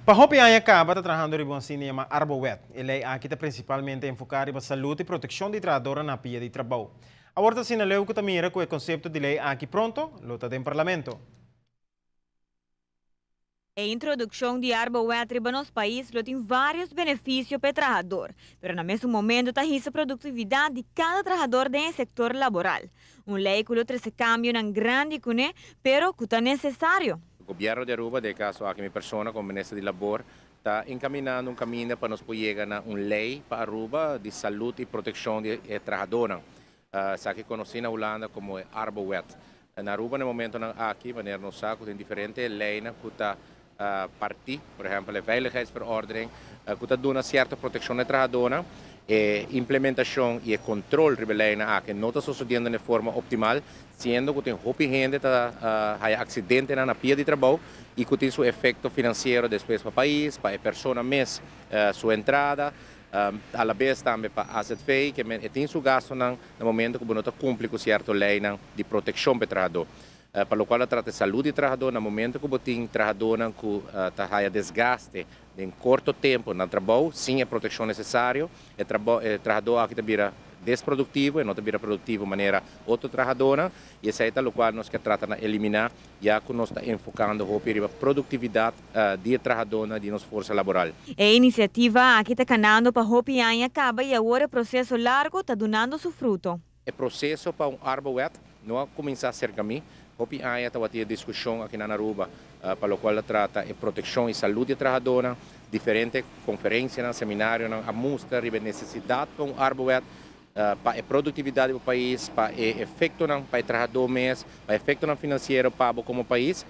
Pa hopi aña caba ta trahando riba un asina yama Arbowet. E ley aki ta principalmente enfoca riba salud y proteccion di trahador na pia di trabou. Awor ta asina leu cu ta mira cu e concepto di ley aki pronto lo ta den Parlamento. E introduccion di Arbowet riba nos pais lo tin varios beneficio pa e trahador, pero na mesun momento ta hisa productividad di cada trahador den sector laboral. Un ley cu lo trece cambionan grandi cune, pero cu ta necesario. Gobierno di Aruba, den caso aki mi persona como minister di Labor, ta encaminando un caminda pa nos yega na un ley pa Aruba di salud y proteccion di trahador. Esaki conoci na Hulanda como Arbowet. Na Aruba, na e momento aki, manera nos sa, tin diferente ley cu ta parti, por ehempel, e veiligheidsverordening, cu ta duna cierto proteccion di trahador, e implementacion y control riba e ley aki no ta sucediendo di forma optimal, siendo cu tin hopi hende ta accidente na pia di trabou y cu tin su efecto financiero despues pa e pais, pa e persona mes, su entrada, a la vez tambe pa AZV, cu tin su gasto na momento cu no ta cumpli cu cierto ley di proteccion pa trahador. Pa loke ta trata salud di trahador, na momento cu tin trahador cu ta haya desgaste den corto tempo na trabou, sin e proteccion necesario, e trahador aki ta bira desproductivo y no ta bira productivo manera otro trahador, y esey ta loke nos kier trata di elimina, ya cu nos ta enfocando riba productividad di trahador, di nos forsa laboral. E iniciativa aki ta canando pa hopi aña caba y awor e proceso largo ta dunando su fruto. E proceso pa un Arbowet no a cuminsa cerca mi. Hopi aña tabatin discusion aki na Aruba, pa loke ta trata e proteccion y salud di trahador, diferente conferencia, seminario, a mustra e necesidad pa un Arbowet, pa e productividad di pais, pa e efecto pa e trahador mes, pa efecto financiero pa bo como pais.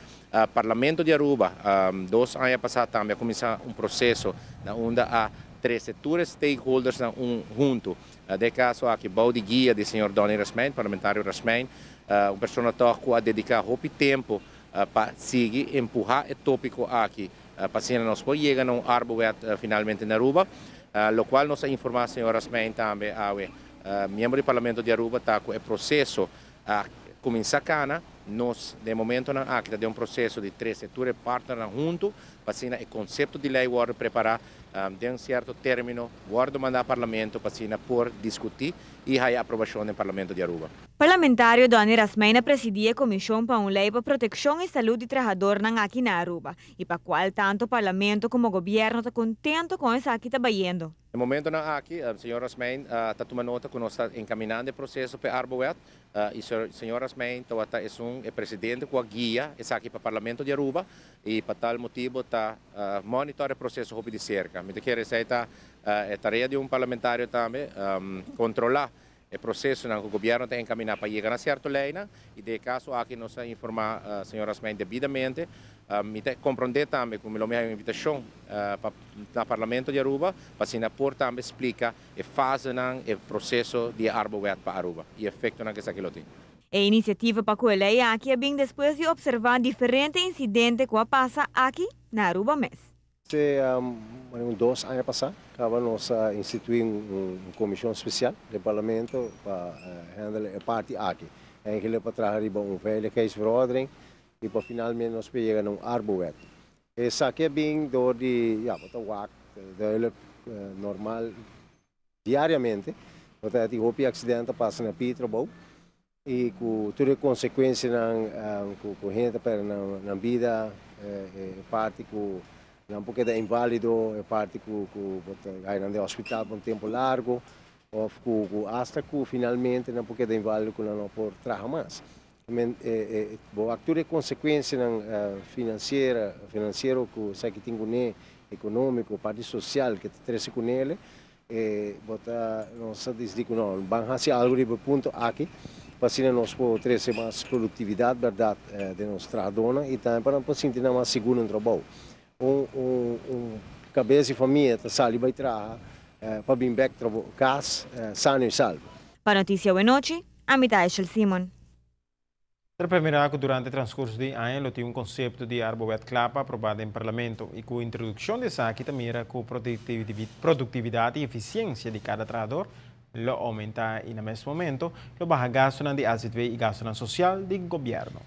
Parlamento di Aruba, 2 aña pasa tambe a cuminsa un proceso na unda a trece tur stakeholders na un hunto. Den caso aki, bou di guia di señor Donny Rasmijn, parlamentario Rasmijn, un persona cu a dedica hopi tempo pa sigui empuha e topico aki, pa asina nos por yega na un Arbowet finalmente na Aruba, loke nos a informa señor Rasmijn tambe, a miembro di Parlamento di Aruba, ta cu e proceso a cuminsa cana. Nos na momento nan aki ta un proceso di trece tur partner hunto, pa asina e concepto di ley wordo prepara den un cierto termino, wordo manda Parlamento pa asina por discuti y haya aprobacion den Parlamento di Aruba. Parlamentario Donny Rasmijn a presidi e Comision pa un Ley pa Proteccion y Salud di Trahador aki na Aruba y pa cual tanto Parlamento como Gobierno ta contento cu esaki ta bayendo. Na momento nan aki, señor Rasmijn ta tuma nota cu nos ta encaminando e proceso pa Arbowet, y señor Rasmijn ta e presidente cu a guia esaki pa Parlamento di Aruba y pa tal motibo ta monitor e proceso di cerca. Mi kier ta tarea di un parlamentario tambe controla e proceso cu gobierno ta encamina pa yega na cierto ley, y den caso aki nos a informa señor Rasmijn debidamente. Mi ta compronde tambe cu mi un invitacion pa na Parlamento di Aruba pa asina por tambe splica e fase, e proceso di Arbowet pa Aruba y efecto cu esaki tin. E iniciativa pa e ley aki a bin despues di observa diferente incidente cu a pasa aki na Aruba mes. Se un 2 aña pasa, caba nos a institui un comision special di Parlamento pa handle e parti aki. Eigenlijk pa traha un veiligheidsverordening y pa finalmente nos yega na un Arbowet. Esaki a bin door di, ja, wat wak, duidelijk normal diariamente, want tin hopi accidente pasa na pia trabou y cu tur e consecuencia cu hende perde na bida, parti cu nan por keda invalido, e parti cu bay na hospital pa un tempo largo, of cu hasta cu finalmente nan por keda invalido cu no por traha mas. Men, bo tur e consecuencia financiero cu esaki tin cune, economico, parti social cu ta trece cune, bo ta nos a dicidi cu no, ban haci algo di punto aki, pa asina nos por trece mas productividad, berdad, di nos trahador y tambe pa nos sinti mas sigur na trabou. Un cabes di famia ta sali bay traha, pa bin back cas, sano y salvo. Pa Noticia Awenochi, ami ta Simon. Ta cu durante e transcurso di aña lo tin un concepto di Arbowet cla pa aproba den Parlamento y cu introduccion di esaki ta mira cu productividad y eficiencia di cada trahador lo aumenta y na mesun momento lo baha gasto di AZV y gasto social di gobierno.